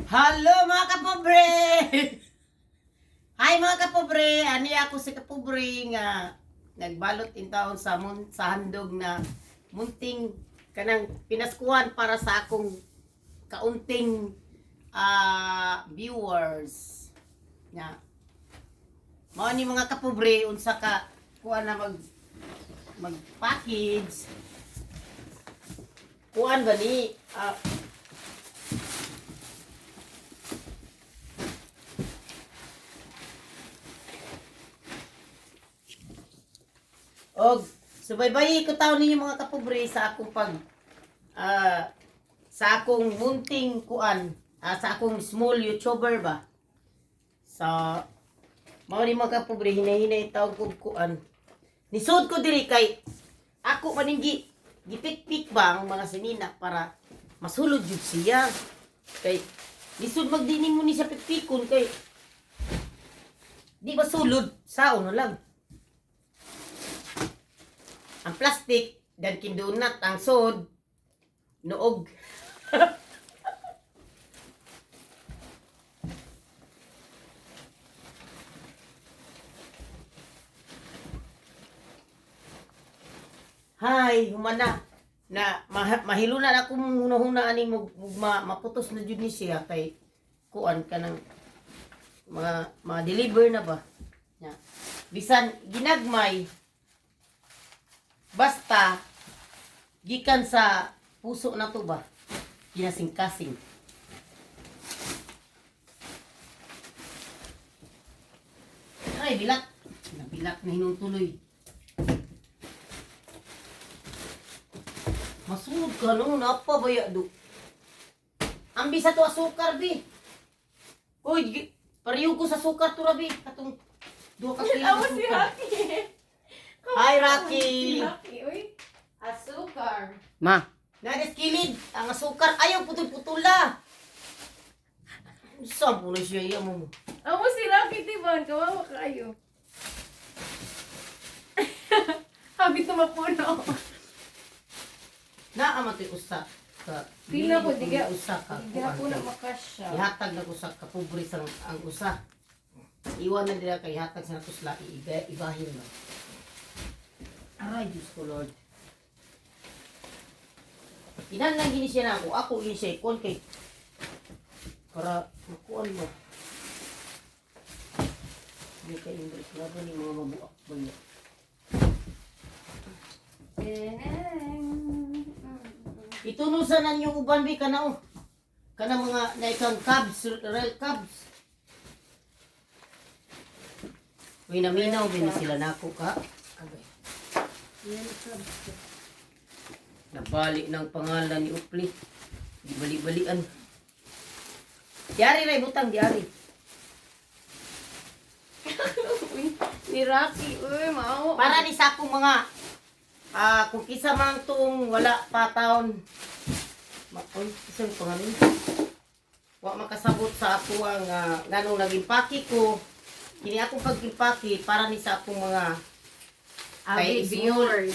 Hello, mga kapobre! Hi, mga kapobre! Ani ako si kapobre nga nagbalot in taon sa mun sa handog na munting kanang pinaskuhan para sa akong kaunting viewers. Nga. Mao ni, mga kapobre, unsa ka kuan na mag mag-package. Kuan ba ni? Og subaybayi ko taon ninyo, mga kapobre, sa akong pag sa akong munting kuan, sa akong small YouTuber ba. Sa mao ni, mga kapobre, hinay-hinay tawag kog kuan. Nisud ko diri kay ako maning gipikpik ba ang mga sinina para masulod jud siya. Kay lisod magdini mo ni sa pikpikon kay di masulod, sao na lang. Ang plastic, Dunkin Donut, ang sod, noog. Hay, humana. Na mahiluna na akong hunahuna ani mo maputos na jud ni siya kay kuan ka ng mga ma-deliver na ba. Ya. Bisan ginagmay, basta gikan sa puso na to ba, ginasingkasing. Ay, bilak. Nabilak na hinong tuloy. Masunod ka no, napa ba do? Ambi sa to asukar bi. Uy, pareho ko sa sukar to rabi. Katong 2 ka kilo Amo si sukar. Rocky. Hi, Rocky. Si Rocky, uy. Asukar. Ma. Naris kilid, ang asukar ayaw putol-putula. Saan po na siya iya mo? Amo si Rocky, Tiban. Kawawa kayo. Habit na mapuno. Naa man to'y usa ka. Pila ko, dili usa ka. Di Kuan ko na kay makasya. ihatag na ko sa kapobre sa ang usa. Iwan na dira kay ihatag sa natusla iba, ibahin ba. Aray, Diyos ko Lord. Inan lang gini siya na ako. Ako gini siya ikuan kay para makuan mo. Hindi kay English laban ni mga mabuak ba niya. Itunusan na yung uban bi kana oh. Kana mga naikang cabs, rail cabs. Uy, naminaw bin sila nako ka. Agay. Nabali ng pangalan ni Upli. Di bali-balian. Diari ray butang diari. Uy, ni Rocky, uy, mao. Para ni sa akong mga kung kisa man tong wala pa taon. Uy, isa yung pangalan. Wa makasabot sa ako ang nganong nag-impake ko. Kini akong pag-impake para ni sa akong mga Avid kay small- viewers.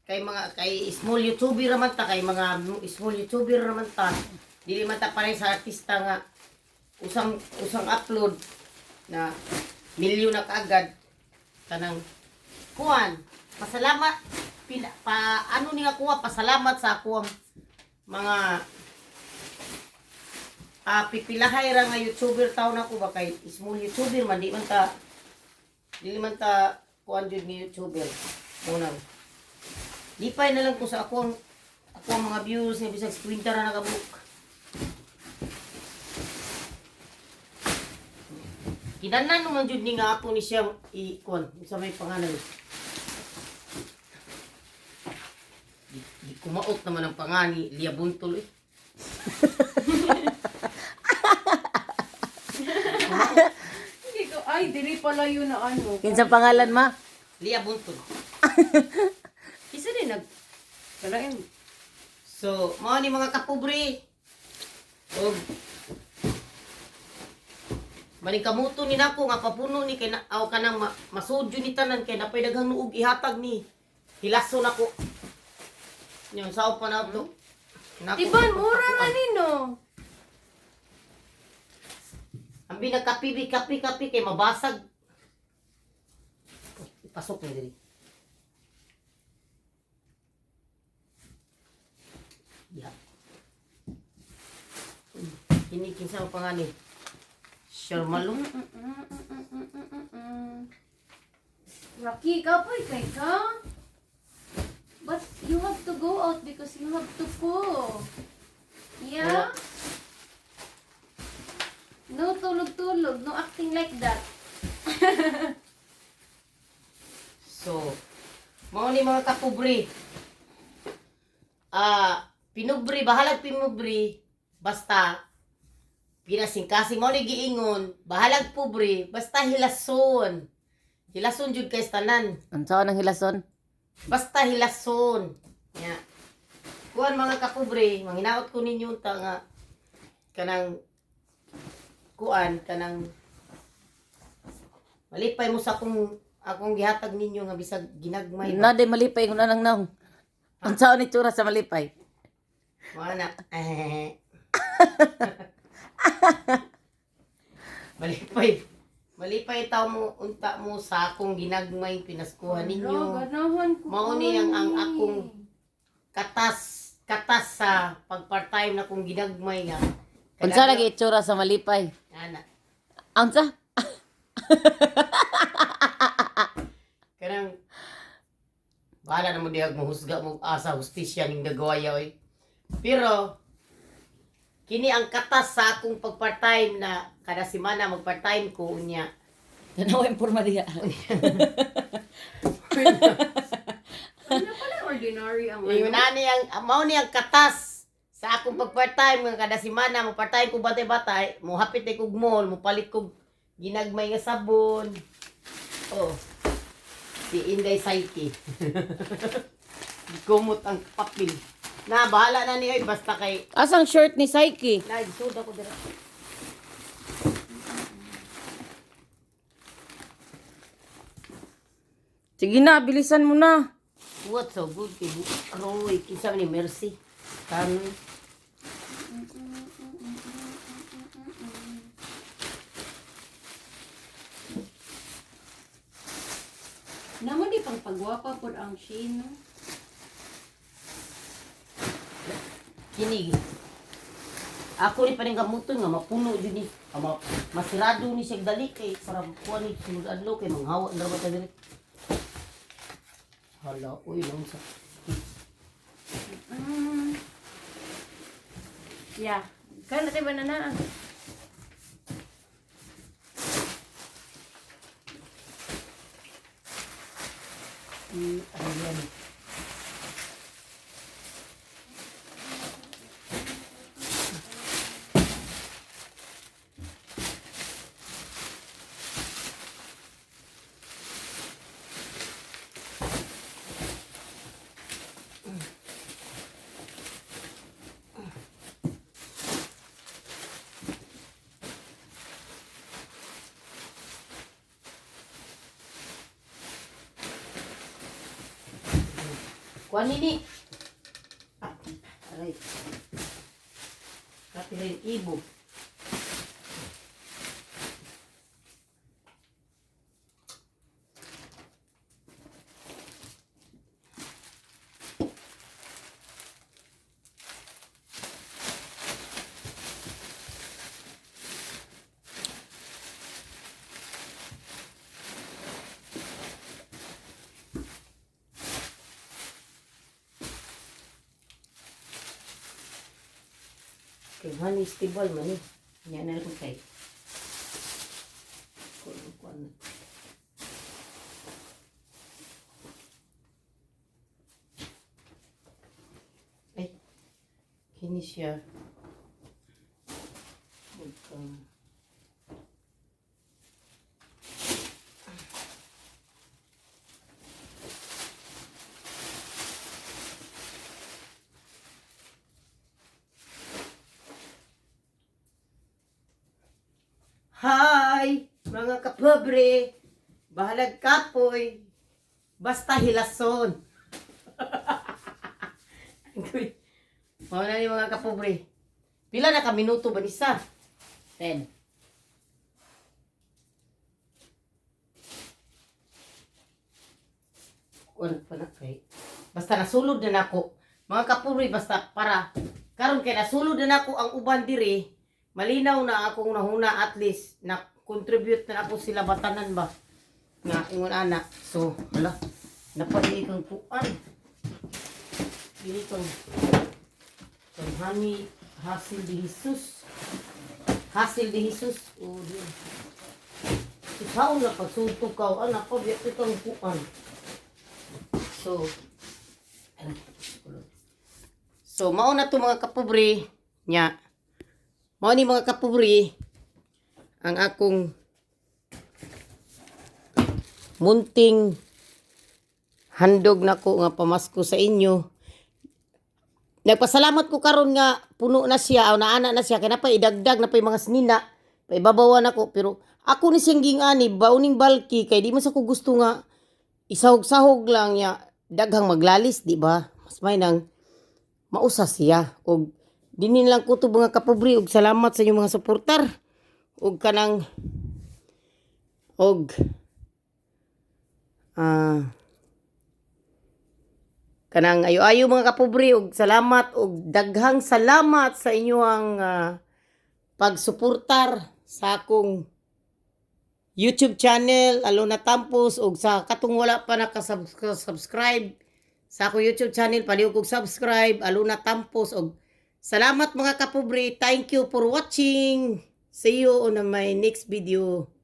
Kay mga kay small YouTuber raman ta, kay mga small YouTuber raman ta. Dili man ta pare sa artista nga usang usang upload na milyon na kaagad. Kanang kuan, pasalamat pina, pa ano ni nga kuha, pasalamat sa ako ang mga pipilahay ra nga YouTuber taon ako ba, kay small YouTuber man, di man ta dili man ta kuan jud ni YouTuber. Unang lipay na lang ko sa ako ang mga views nga bisag 50 ra nakabook. Kinanan naman jud ni nga ako ni siya i kuan sa may pangalan. Di kumaot naman ang pangani Lia Buntol eh. Hindi ko, ay, dili pala yun na ano. Kinsa pangalan, ma? Lia Buntol. Isa din nag... Kalain. So, mao ni, mga kapobre. Og maning kamuto ni nako nga papuno ni kay na, aw kanang masudyo ni tanan kay napay daghang nuog ihatag ni. Hilaso nako. Nyo sao pa na to. Nako. Tiban, mura na nino. Abi nagkape, bi, kape, kape kay mabasag. Ipasok ni diri. Yeah. Kini kinsa pa nga ni? Sharmalo. Rocky, kapoy kay ka? But you have to go out because you have to go. Yeah? No tulog-tulog. No acting like that. So, mao ni mga kapobre. Pinubre, bahalag pinubre, basta pinasingkasing mao ni giingon, bahalag pobre, basta hilason. Hilason jud kay tanan. Unsa nang hilason? Basta hilason. Nya. Kuan mga kapobre, manginaot ko ninyo ta nga kanang kuan kanang malipay mo sa akong akong gihatag ninyo nga bisag ginagmay ba. Na di malipay ko na nang naong. Unsa ni tsura sa malipay? Mga na. Eh. Malipay. Malipay tao mo unta mo sa akong ginagmay pinaskuhan ninyo. Ala, ganahan ko. Mao ni ang ani. akong katas katas sa pag part-time na kong ginagmay nga. Unsa lagi itsura sa malipay? Ana. Unsa? Kanang bahala na mo dihag mo husga mo asa hustisya ning nagawaya oy. Pero kini ang katas sa akong pag part-time na kada semana mag part-time ko unya. Tanaw imporma diha. Ano pala ordinary ang Ingon ano? ani ang mao ni ang katas sa akong pag part-time nga kada semana mo part-time ko batay-batay, mo hapit ay kog mall, mo palit kog ginagmay nga sabon. Oh. Si Inday Saiki. Kumot ang papel. Na bahala na ni oy basta kay Asang shirt ni Psyche? na gisud ako dira. Sige na, bilisan mo na. What so good kay Roy kinsa man ni Mercy. Kanoy. Namo di pang pagwapa pod ang Shein, no? Kini ako ni paning gamuton nga mapuno jud ni ama masirado ni siya dali kay para kuan ni sunod adlaw kay manghawa na ba ta diri. Hala, uy lang sa Yeah. Kaya natin ba na na? Ano yan? Kuan nini. Ah, aray. Kapirin ibo. Kay honey stable man ni. Nya na ko kay. Kuan kuan. Ay. Kini siya. Huwag. Hi, mga kapobre. Bahalag kapoy. Basta hilason. Mao na ni mga kapobre. Pila na ka minuto ba ni sa? 10. Kuan pa na kay basta nasulod na nako, mga kapobre, basta para karon kay nasulod na nako ang uban diri, malinaw na akong nahuna, at least na contribute na ako sila batanan ba nga ingon ana. So hala, napadi kang kuan dili kang kang honey hasil di Jesus, hasil di Jesus o di. Ikaw na pagsulto ka, anak ko, biyak kang kuan. So, aray, kulot. So, mao na to, mga kapobre nya. Mao ni, mga kapobre, ang akong munting handog nako nga pamasko sa inyo. Nagpasalamat ko karon nga puno na siya o naana na siya kay napa idagdag na pa yung mga sinina. Paibabawan ako, pero ako ni siyang gingani bauning balki kay di man sa ko gusto nga isahog-sahog lang niya, daghang maglalis, di ba? Mas may nang mausa siya og dinin lang ko to, mga kapobre, og salamat sa inyong mga suportar og kanang og kanang ayo-ayo, mga kapobre, og salamat og daghang salamat sa inyong pagsuportar sa akong YouTube channel, Alona Tampos, og sa katong wala pa naka-subscribe sa akong YouTube channel, palihog og subscribe, Alona Tampos, og salamat, mga kapobre. Thank you for watching. See you on my next video.